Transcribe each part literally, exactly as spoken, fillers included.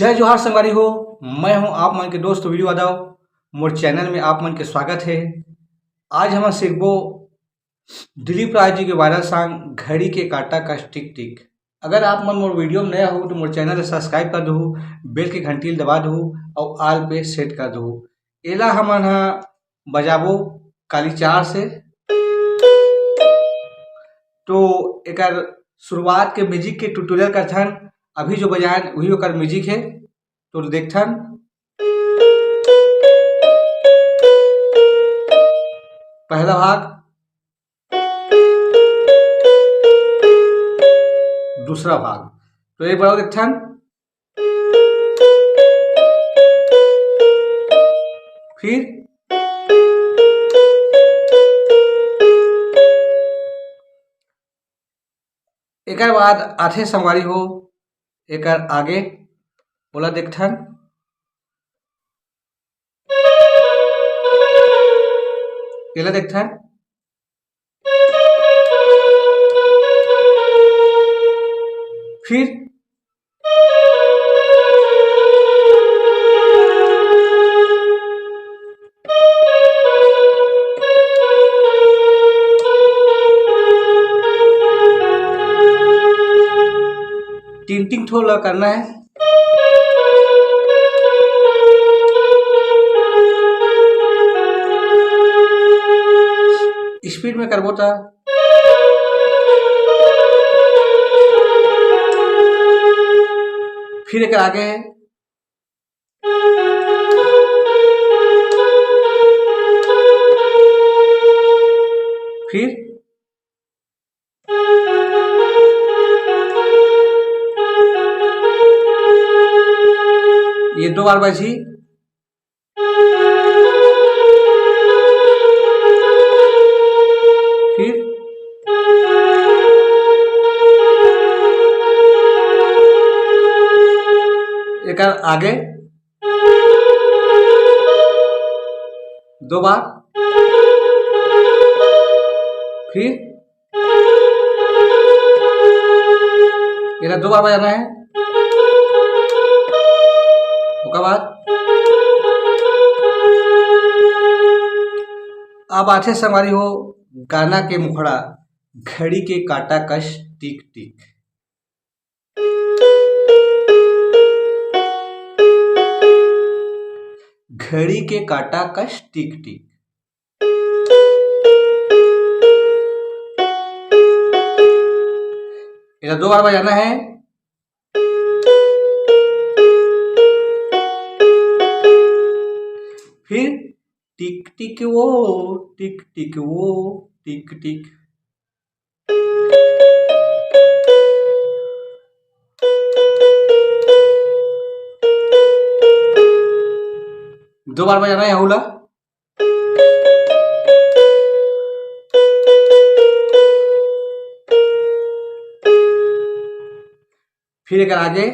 जय जोहार संगवारी हो, मैं हूं आप मन के दोस्त वीरू यादव। मोर चैनल में आप मन के स्वागत है। आज हम सीखबो दिलीप राय जी के वायरल सॉन्ग घड़ी के काटा कस टिक टिक। अगर आप मन मोर वीडियो में नया हो तो मोर चैनल ला सब्सक्राइब कर दो, बेल के घंटी ला दबा दो और ऑल पे सेट कर दो। एला हमन ह बजाबो काली चार से। तो एकर शुरुआत के म्यूजिक के ट्यूटोरियल करथन। अभी जो बजायन वही ओकर म्यूजिक है, तो देखथन। पहला भाग, दूसरा भाग। तो एक बार और देखथन। फिर एकर बाद आथे संगवारी हो, एकर आगे ओला देखथन, एला देखथन। फिर तीन तीन ठो ला करना है। स्पीड में करबो त फिर एक आगे है। फिर ये दो बार बजी। फिर एकर आगे दो बार, फिर एला दो बार बजाना है। ओकर बाद अब आथे संगवारी हो गाना के मुखड़ा, घड़ी के काटा कस टिक टिक। घड़ी के काटा कस टिक टिक। एला दो बार बजाना है। फिर टिक टिक वो, टिक टिक वो, टिक टिक। दो बार बजाना है हौला। फिर एकर आगे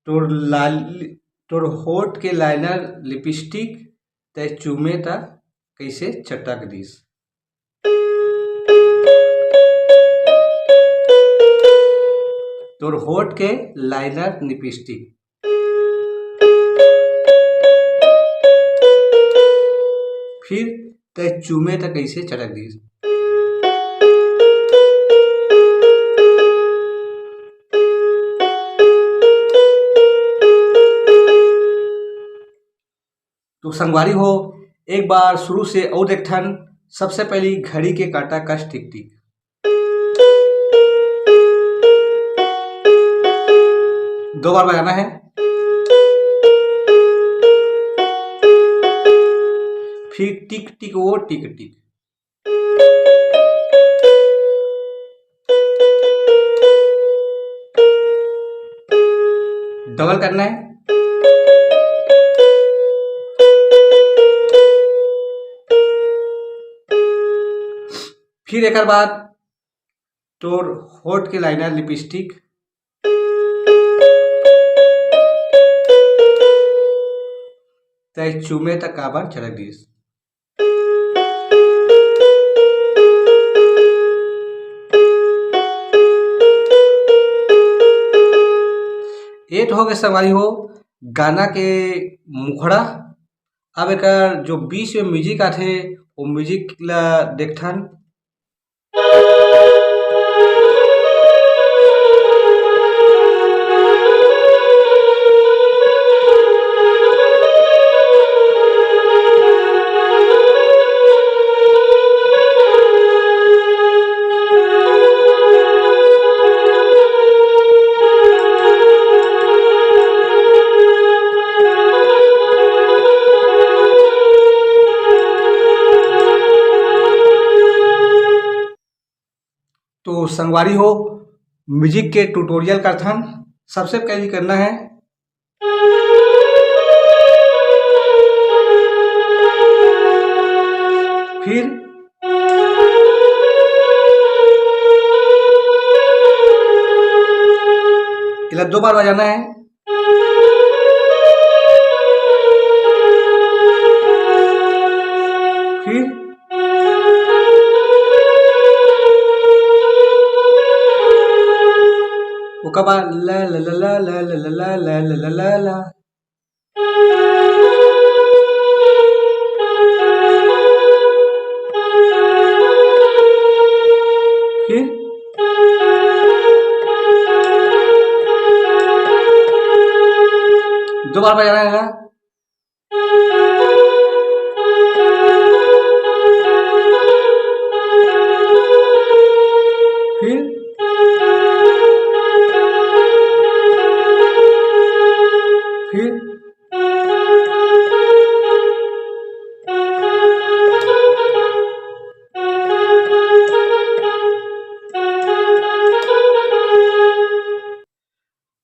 तोर लाल, तोर होठ के लाइनर लिपस्टिक तै चूमे त कैसे चटक दिस। तोर होठ के लाइनर लिपस्टिक। फिर तै चूमे त कैसे चटक दिस। तो संगवारी हो, एक बार शुरू से और देखथन। सबसे पहली घड़ी के काटा कस टिक टिक। दो बार बजाना है। फिर टिक टिक वो टिक टिक। डबल करना है। फिर एकर बाद तोर होठ के लाइनर लिपस्टिक तै चूमे त काबर चटक दिस। ए तो हो गए संगवारी हो, गाना के मुखड़ा। अब एकर जो बीच में म्यूजिक आथे, वो म्यूजिक ला देखथन। तो संगवारी हो, म्यूजिक के ट्यूटोरियल करथन। सबसे पहले करना है, फिर इला दो बार बजाना है। फिर ओकर बाद ला, ला, ला, ला। फिर दो बार बजाना है। फिर, फिर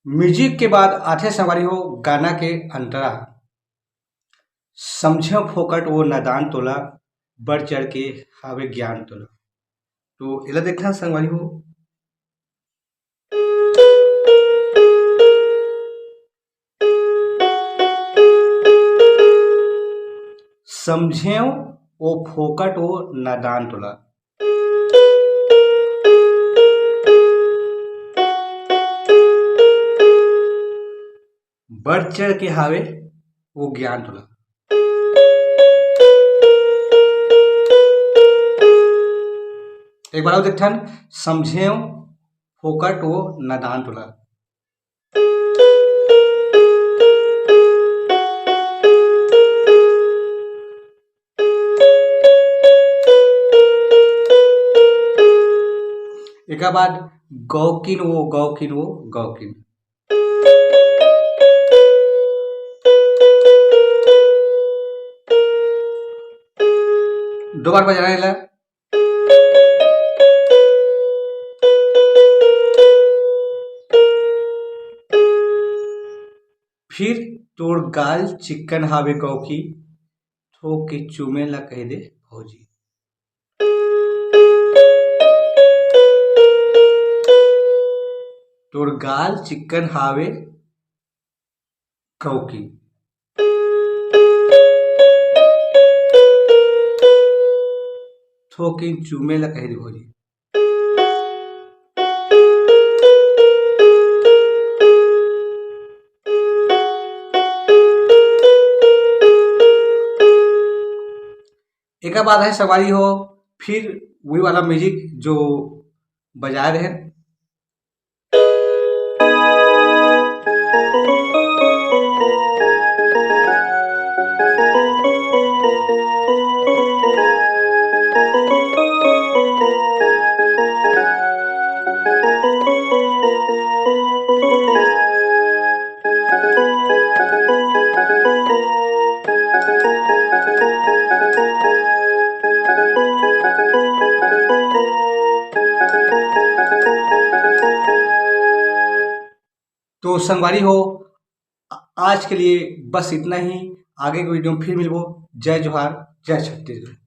म्यूजिक के बाद आथे संगवारी हो गाना के अंतरा। समझेंव फोकट वो नादान तोला, बढ़ चढ़ के हावे ज्ञान तोला। तो एला देखना संगवारी हो। समझेंव वो फोकट वो नादान तोला। बढ़ चढ़ के हावे वो ज्ञान तोला। एक बार अउ देखथन, समझेंव फोकट वो नादान तोला। एकर बाद गौकिन वो, गौकिन वो, गौकिन। दो बार बजाना है। फिर तोर गाल चिक्कन हावे गौकी, थोक के चूमे ला कह दे भौजी। तोर गाल चिक्कन हावे गौकी, थोकिन चूमे ला कह दे भौजी। एकर बाद है संगवारी हो, फिर वही वाला म्यूजिक जो बजाए रहे। तो संगवारी हो, आज के लिए बस इतना ही। आगे के वीडियो में फिर मिलबो। जय जोहार, जय छत्तीसगढ़।